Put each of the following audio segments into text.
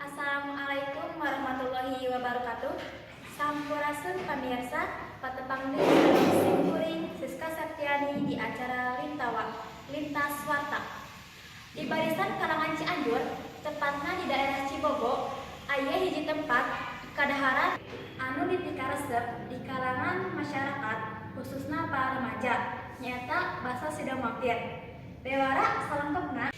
Assalamualaikum warahmatullahi wabarakatuh. Sampurasun pamirsa, patepang deui sareng sim kuring Siska Septiani di acara Lintawa, Lintas Warta. Di barisan kalangan Cianjur, tepatna di daerah Cibogo, aya hiji tempat kadaharan anu dipikaresep di kalangan masyarakat, khususnya para remaja, nyaeta Baso Sido Mampir. Bewara salengkepna.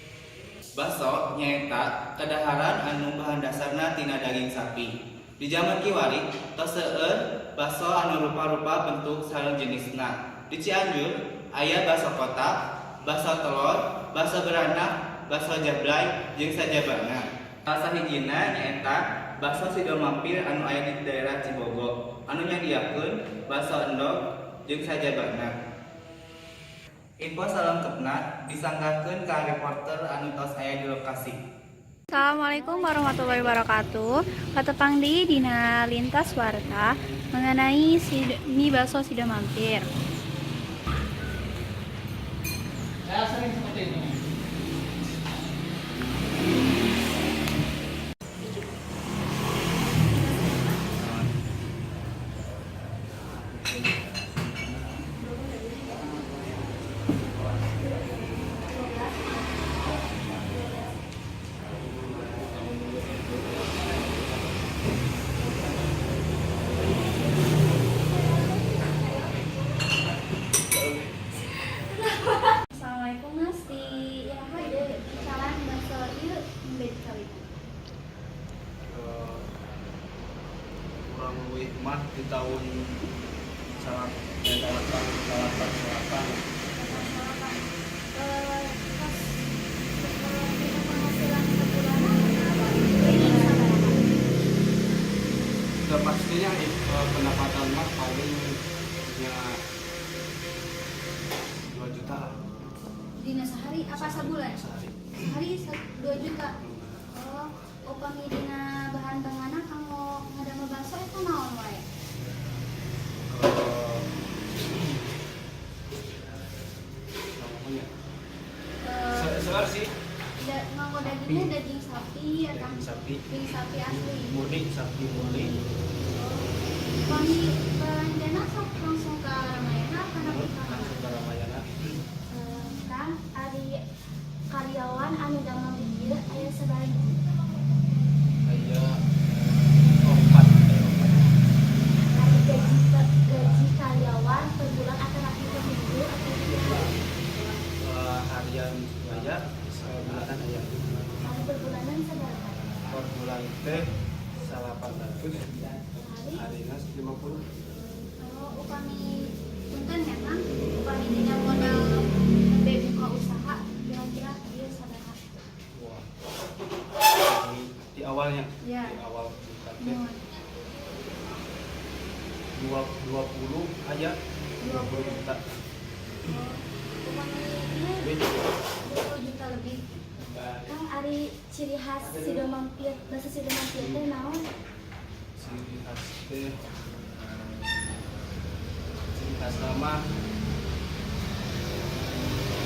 Baso nyaeta kadaharan anu bahan dasarna tina daging sapi. Di zaman kiwari, tos seueur baso anu rupa-rupa bentuk sareng jenisna. Di Cianjur, aya baso kotak, baso telur, baso beranak, baso jablay, jeung sajabana. Salah sahijina nyaeta Baso Sido Mampir anu aya di daerah Cibogo, anu nyadiakeun baso endog jeung sajabana. Info salengkepna disanggakeun ka reporter anu tos aya di lokasi. Assalamualaikum warahmatullahi wabarakatuh. Patepang deui dina Lintas Warta mengenai mie bakso Sido Mampir. Ya, sering seperti ini. Assalamualaikum, Mas, di iraha ieu icalan bakso ieu nembe dikawitan? Kurang lebih mah di tahun salah delapan delapan delapan. Delapan. Pas dina penghasilan sebulanan ini sabaraha? Udah pastinya pendapatan mah paling ya 2 juta lah. Dina sehari apa sabulan? Sehari. Sehari 2 juta. Oh, upami dina bahan panganna kanggo ngadamel bakso eta naon wae? Namanya Eh, seueur sih. Nganggo dagingnya daging sapi atau Daging sapi. Daging sapi asli. Murni, sapi murni. Upami belanjana sok langsung ke Ramayana karena ka mana? Langsung ke Ramayana. Kang, ari karyawan anu damel di dieu aya sabaraha hiji? Aya opat, aya opat. Ari gaji karyawan per bulan atau rapi per minggu atau kumaha? Harian aya, bulanan aya. Ari per bulanan sabaraha? Per bulan teh 800. Hari? Harina 50. Oh, upami punten ya, Kang, upami dina modal nembe buka usaha kira-kira ieu sabaraha? Wah, di awalnya, Ya. di awal buka teh Nuhun. 20 aya, 20 juta. Oh, upami ieu Lebih. 20 juta lebih. Kang, ari ciri khas Sido Mampir, Bakso Sido Mampir teh naon? Ciri khas teh, ciri khas nama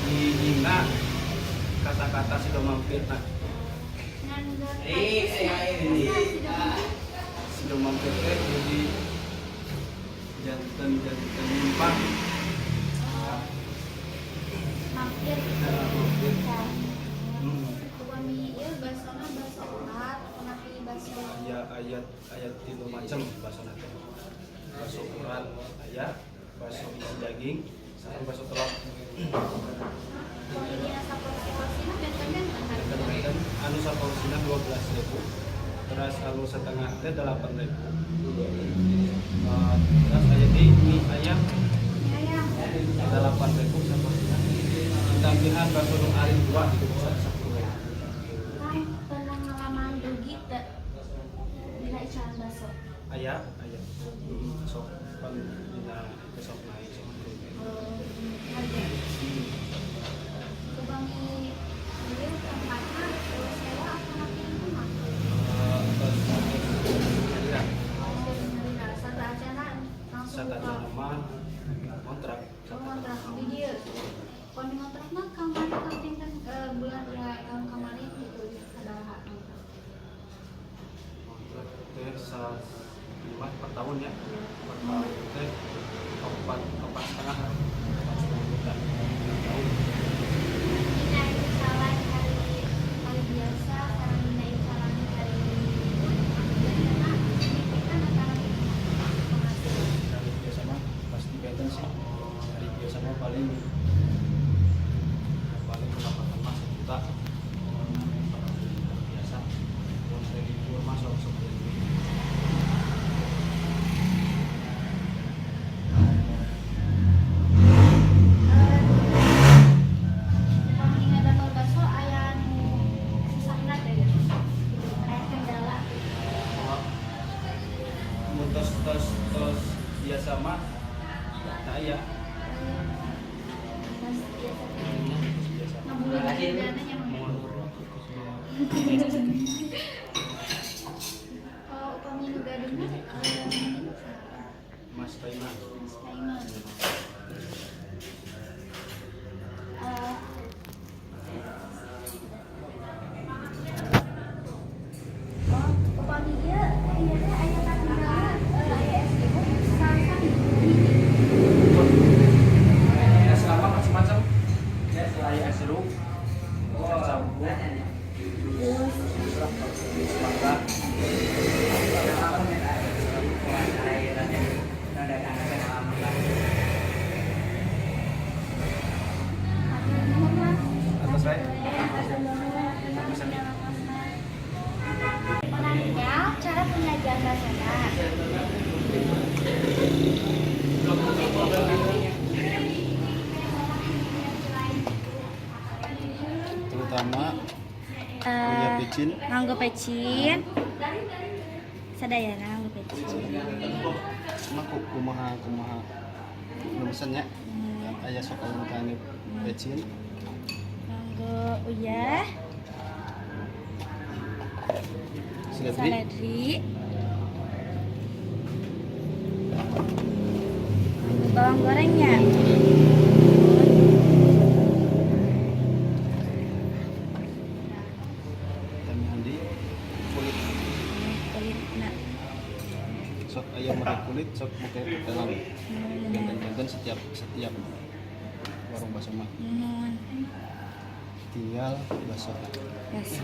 dihina kata-kata Sido Mampir, nah. Ngan khasna Sido Mampir. Sido Mampir teh jadi janten janten nyimpang. Oh, mampir. Nah, mampir. Upami ieu basona baso urat, atanapi baso Aya aya aya tilu macam bakso teh. Bakso urat aya, bakso isi daging, sama bakso telur. Upami dina saporsi-porsina benten-benten hargana? Benten, anu saporsina 12.000, terus anu setengah teh 8.000. Terus aya di mie ayam. Mie ayam. 8.000 saporsina. Tambahan bakso nu arin dua itu bisa 10.000. Kang, pernah ngalaman rugi teu dina icalan bakso? Aya, aya. Sok pan dina itu sok naik, sok turun. Oh, harga. Upami ieu tempatna sewa atanapi kumaha? Tos nyalira. Oh, nyalira. Sateuacanna langsung buka. Sateuacanna mah kontrak. Oh, kontrak di dieu. Upami kontrakna kamari kang dinten bulan ya tahun kamari gitu sabaraha kontrak? tahunnya, 4 tahun teh 4, 4,5 lah, 4,5 juta tahun. Dina icalan hari hari biasa sareng dina icalan hari libur biasana signifikan antara penghasilan? Hari biasa mah pasti benten sih. Hari biasa mah paling paling pendapatan mah 1 juta. Hari biasa, mun hari libur mah sok sok aya duit. Upami ngadamel bakso aya nu susahna teh gitu. Aya kendala gitu. Mun tos tos tos biasa mah teu aya. Tos biasa teh. Tos biasa. Ngabulun dana nya mah. Mun. Kalau upami nu gaduhna mungkin saha? Mas Paiman. Mas Paiman. Oh, upami ieu ieu teh aya katinggalna aya es jeruk sami Es apa macam-macam ya, selain es jeruk, es campur, terus mangga. Hatur nuhun, Mas. Atas wae. Sami-sami. Menariknya cara penyajian basona. Terutama punya pecin. Nganggo pecin. Sadayana nganggo pecin. Mah kumaha kumaha nu mesennya, aya sok aya nu pecin. Nganggo uyah, seledri, seledri. Nganggo bawang gorengnya. Tambahan di kulit. Kulitna. Sok aya mere kulit, sok buka dalam benten-benten setiap setiap warung bakso mah. Nuhun. Tinggal bakso. Bakso.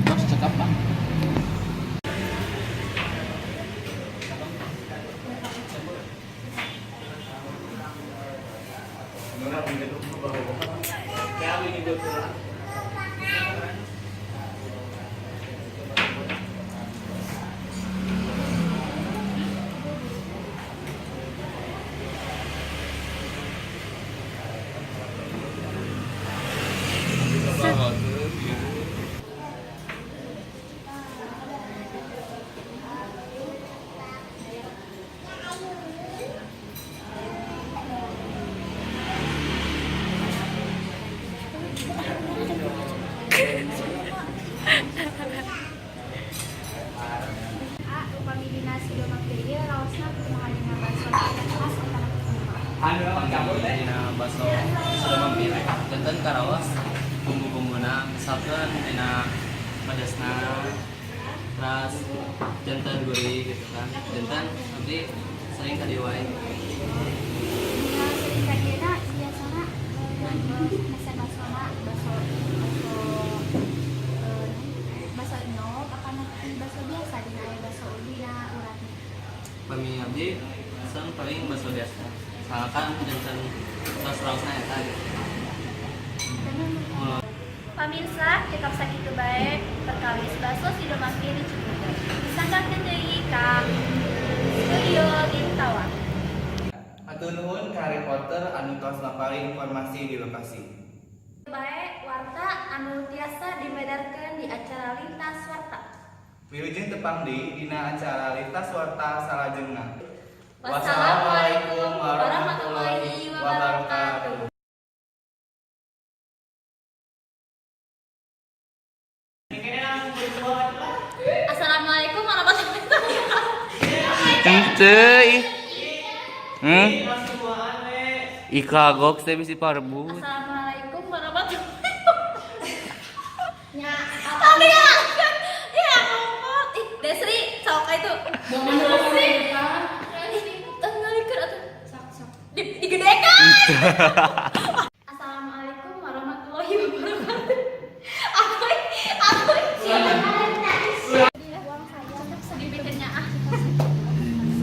Terus cekap, Pak. A, upami dina Sidomakdir ieu raosna kumaha dina bakso aya khas antara kumaha? Dina bakso Sidomampir janten karaos bumbu-bumbuna, misalkan dina pedesna, terus janten gurih gitu kan, janten nanti sering ka dieu wae. Dina sering ka dieu biasana mesen baksona bakso bakso bakso endog apa nanti bakso biasa dina aya bakso dina uratna? Pami abdi pesen paling bakso biasa, soalnya kan janten tos raosna eta gitu. Oh. Pamirsa, cekap sakitu bae perkawis bakso Sidomampir di Cibogo. Disanggakeun deui ka Studio Lintawa. Hatur nuhun ka reporter anu tos ngapari informasi di lokasi. Bae warta anu tiasa dimedarkeun di acara Lintas Warta. Wilujeng tepang deui dina acara Lintas Warta salajengna. Wassalamualaikum warahmatullahi wabarakatuh. Henteu ih. Hmm? Ih, kagok saya bisa parebut. Assalamualaikum warahmatullahi wabarakatuh. Ya, apa ya? Ya, ngumpul. Ih, Desri, sok itu. Desri. Ih, ngalikeun atuh. Sok, sok. Digedekan. Assalamualaikum warahmatullahi wabarakatuh. Aku dipikirnya ah.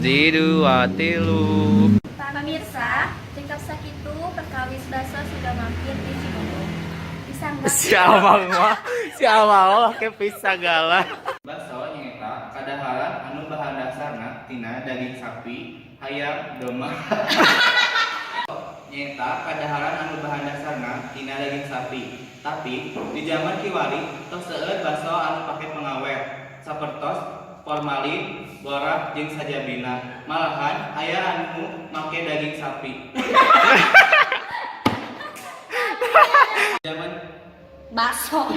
Di dua tilu. Pemirsa, cekap sakitu perkawis baso sudah mampir di Cigombong. Bisa nggak? Si Amang mah, si Amang mah pake pisah segala. Baso nyaeta kadaharan anu bahan dasarna tina daging sapi, hayam, domba. Nyaeta kadaharan anu bahan dasarna tina daging sapi. Tapi di zaman kiwari tos seueur baso anu pake pengawet, sapertos formalin, borak jeung sajabina. Malahan aya anu make daging sapi. Zaman Baso.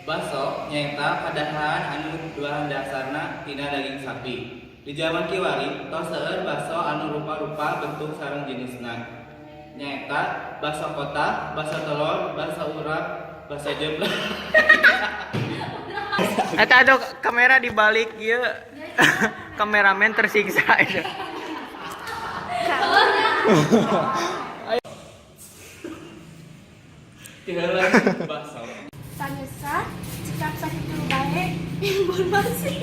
Baso nyaeta kadaharan anu bahan dasarna tina daging sapi. Di zaman kiwari tos seueur baso anu rupa-rupa bentuk sareng jenisna. Nyaeta baso kotak, baso telur, baso urat, baso jeblak. Eta ada kamera di balik ieu. Kameramen tersiksa itu. Tiheula baso. Pemirsa, cekap sakitu bae informasi.